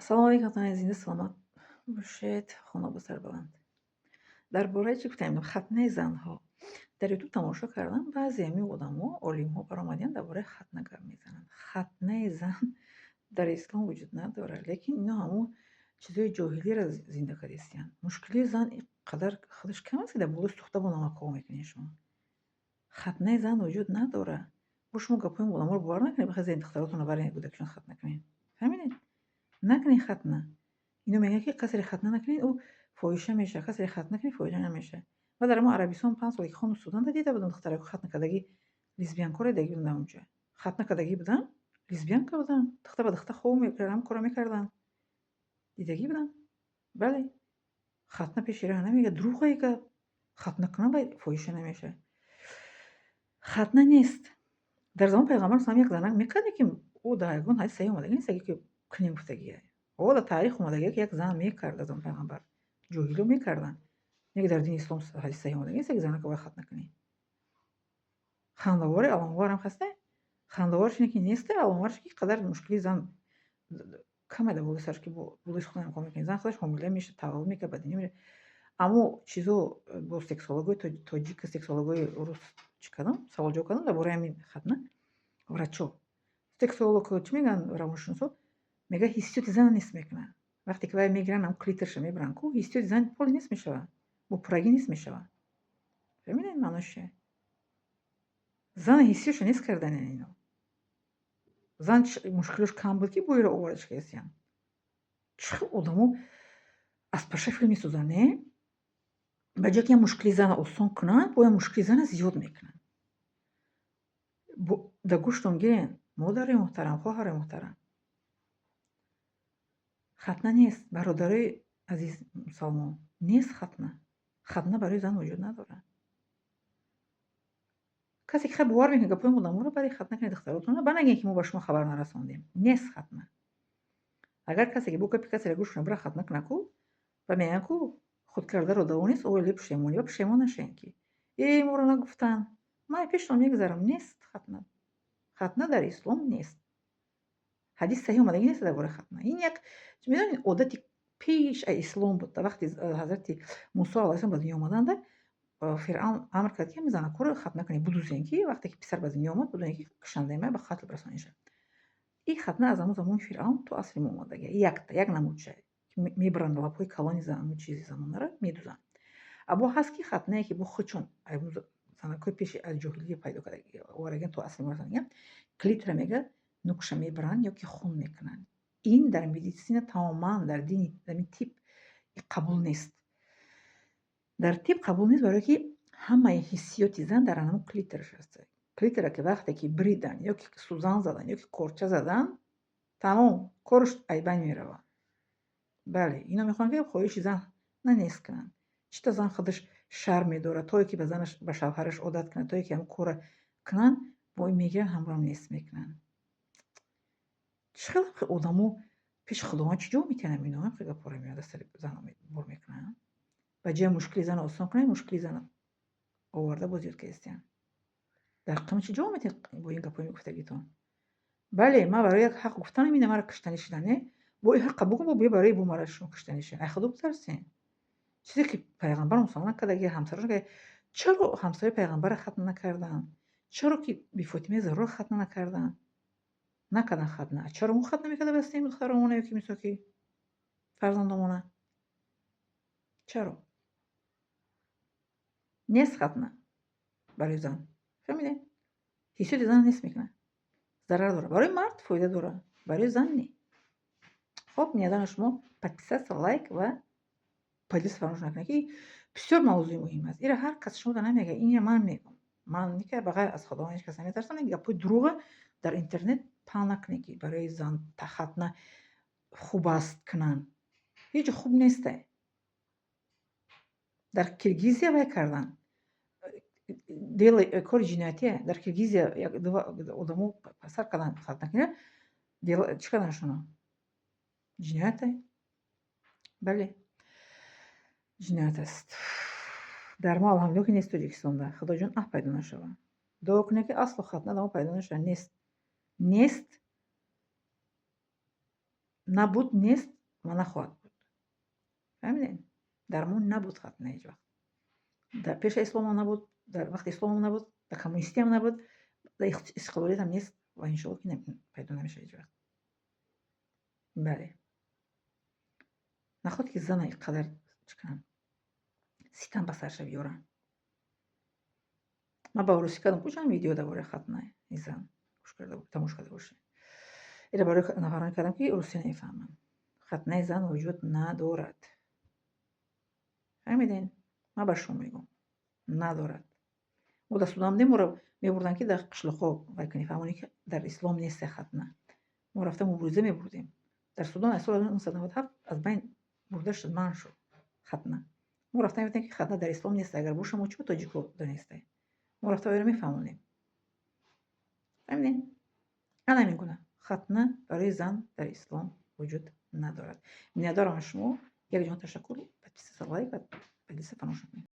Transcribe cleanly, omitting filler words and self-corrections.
Ассалому алайкум, ватанони зинда, саломат бошед, хонобо сарбаланд. Дар бораи чӣ гуфтаем? Хатнаи занҳо. Дар Ютуб тамошо кардам, баъзе ҳамин одамо, олимҳо баромадиянд, дар бораи хатна гап мезананд. Хатнаи зан дар ислом вуҷуд надорад, лекин ино ҳамун чизҳои ҷоҳилиро зинда кардистиянд. Мушкилии зан ин қадар худаш кам аст, ки дар болои сӯхта бо намакҳо мекунед шумо. Хатнаи зан вуҷуд надорад. Бо шумо гапҳои одаморо бовар накунед, бихезед духтаротонро баред, кӯдакишон хатна кунед. Фаҳмидед? Накунед хатна. Ино мегӯянд, ки касере хатна накунед, ӯ фоҳиша мешавад, касере хатна кунед, фоҳиша намешавад. Ма дар ҳамон Арабистон 5 сола ки хондум, Суданда дида будам духтарако хатна кардагӣ, лесбиянкаро дидагӣ будам дар онҷа. Хатна кардагӣ будам, лесбиянка будам, духта ба духта хоб мекардам, ҳамин корро мекарданд. Дидагӣ будам. Бале. Хатна пеши раҳ намегирад, дурӯғае гап. Хатна кунам, вай фоҳиша намешавад. Хатна нест. Дар замони пайғамбар салам як занак мекард, лекин ӯ дар ягон ҳадис саҳеҳ омадагӣ нест, ки кунем гуфтагие. О, дар таърих омадагие, ки як зан мекард дар замони пайғамбар. Ҷоҳило мекарданд. Неки дар дини ислом ҳадис саҳеҳ омадагӣ нест, ки занака бояд хатна кунӣ. Хандаворе, аломаварам ҳасте. Хандавораш ине, ки несте, аломавараш, ки қадар мушкилии зан каме дар болои сараш, ки болои сухтан кор мекунад. Зан худаш ҳомила мешавад, таваллуд мекунад, ба дунё меояд. Аммо чизо бо сексологои тоҷик, сексологои рус чӣ кардам, саволҷавоб кардам дар бораи ҳамин хатна. Врачо. Сексолог чӣ мегӯянд, равоншиносо? Мегӯяд, ҳиссиёти зана нест мекунад. Вақте ки вай мегиранд, ҳам клиторша мебаранд ку, ҳиссиёти зан поли нест мешавад. Бо пуррагӣ нест мешавад. Фаҳмидед маънош чие? Зана ҳиссиётша нест кардани ино. Зан мушкилош кам буд, ки бо иро овардаш кардистиянд. Чӣ хел одамо аз паша филм месозанд, не? Ба ҷое ки як мушкили зана осон кунанд, бояд мушкили зана зиёд мекунанд. Дар гӯштон гирен, модари муҳтарам, хоҳари муҳтарам. Хатна нест, бародарои азиз мусалмон, нест хатна. Хатна барои зан вуҷуд надорад. Касе ки хай бовар мекунад гапҳои одаморо, барои хатна кунед духтаротонро, ба нагӯед, ки мо ба шумо хабар нарасондем. Нест хатна. Агар касе ки бо гапи касеро гӯш кунад, бира хатна кунад ку, ва мегӯянд ку, худкардаро даво нест, оилаи пушаймонӣ, ва пушаймон нашавем, ки э, моро нагуфтанд. Ман пештон мегузарам, нест хатна. Хатна дар ислом нест. Ҳадис саҳеҳ омадагӣ нест дар бораи хатна. Ин як, медонед, одати пеш аз ислом буд. Дар вақти ҳазрати Мусо алайҳиссалом ба дунё омаданда, Фиръавн амр кард, ки ҳамин занакҳоро хатна кунед, будузем, ки вақте ки писар ба дунё омад, будонед, ки кушандаи май ба қатл расониша. Ин хатна аз ҳамон замони Фиръавн то асри мо омадагӣ. Якта як намудча мебаранд, лабҳои калони чизи замонаро медузанд. Або ҳаст, ки хатнае, ки бо худшон занакҳои пеши аз ҷоҳилия пайдо карда оварагиан, то асри мо расонагиан, клитора мега, нукша мебаранд ё ки хун мекунанд. Ин дар медицина тамоман, дар дини дар тиб қабул нест. Дар тиб қабул нест, барое ки ҳамаи ҳиссиёти зан дар ҳамон клитораш аст. Клитора ки вақте ки бридан ё ки сӯзан задан ё ки корча задан, тамом, кораш айбайн меравад. Бале, ино мехоҳанд, ки хоҳиши зан на нест кунанд. Чӣ то зан худаш шарм медорад, тое ки ба занаш, ба шавҳараш одат кунад, тое ки ҳамон корро кунанд, бо ин мегиранд, ҳамроҳам нест мекунанд. Чӣ хел одамо пеши Худованд чӣ ҷавоб метиҳанд? Ино ҳам гапҳоро меояд, сари зан бор мекунанд. Ба ҷои мушкили зана осон кунанд, мушкили зана оварда боз зиёд кардистиянд. Дар қиёмат чӣ ҷавоб метиҳед бо ин гапҳои мегуфтагитон? Бале, ман барои як ҳақ гуфтанам ина маро куштанӣ шуданд, не? Бо ин ҳаққа бугум, бо барои бо мара шумо куштанӣ шуданд. Ай Худо битарсен. Чизе ки пайғамбар мусалмон накардаги, ҳамсарош накарда, чаро ҳамсарои пайғамбарро хатна накарданд? Чаро ки Бифотимаи Заҳроро хатна накарданд? Накарданд хатна. Чаро мо хатна мекарда бастем духтаромона ё ки мисол ки фарзандомона? Чаро? Нест хатна барои зан. Фаҳмидед? Ҳиссиёти зан нест мекунад. Зарар дорад. Барои мард фоида дорад, барои зан не. Хоб, ниятдорам, шумо подписаться, лайк ва поделиться фаромӯш накунед, ки бисёр мавзӯи муҳим аст. Ира ҳар кас шумода намегӯяд, инро ман мегӯям. Ман ба ғайр аз Худованд ҳеҷ кас наметарсам. Ин гапҳои дурӯға дар интернет паҳн накунед, ки барои зан хатна хуб аст кунанд. Ҳеҷ хуб несте. Дар Киргизия вай карданд. Дело, кори ҷиноятие. Дар Киргизия одамо сар карданд хатна кунанд, дело чӣ карданд шуно? Ҷинояте. Бале. Ҷиноят аст. Дар мо, алҳамдулилло, ки нест Тоҷикистонда. Худоҷон, аҳ, пайдо нашавад. Дуо кунед, ки асло хатна дар мо пайдо нашавад. Нест. Нест. Набуд, нест ва нахоҳад буд. Фаҳмидем? Дар мо набуд хатна ҳеҷ вақт. Дар пеши исломам набуд, дар вақти исломам набуд, дар коммунистиам набуд, дар истиқлолиятам нест ва иншоалло, ки пайдо намешавад ҳеҷ вақт. Бале, нахоҳад, ки зана ин қадар чӣ кунам, ситам ба сарша биёрам. Ман ба русӣ кардам ку чанд видео дар бораи хатнаи зан, тамош карда бошед. Ира барои нафароне кардам, ки русӣ намефаҳманд. Хатнаи зан вуҷуд надорад, фаҳмидем? Ман ба шумо мегӯм, надорад. Мо дар Судон будем, моро мебурданд, ки дар қишлоқҳо вай кунем, фаҳмонем, ки дар ислом нест хатна. Мо рафта мубориза мебурдем. Дар Судон аз соли 1997 аз байн бурда шуд, манъ шуд хатна. Мо рафта мегуфтем, ки хатна дар ислом нест. Агар боша, мо чӣ тоҷико донистаем? Мо рафта оеро мефаҳмонем, фаҳмидем? Ана ҳамин гуна хатна барои зан дар ислом вуҷуд надорад. Миннатдорам аз шумо, якҷон ташаккур. Подписаться, лайк ва поделиться фаромӯш накунед.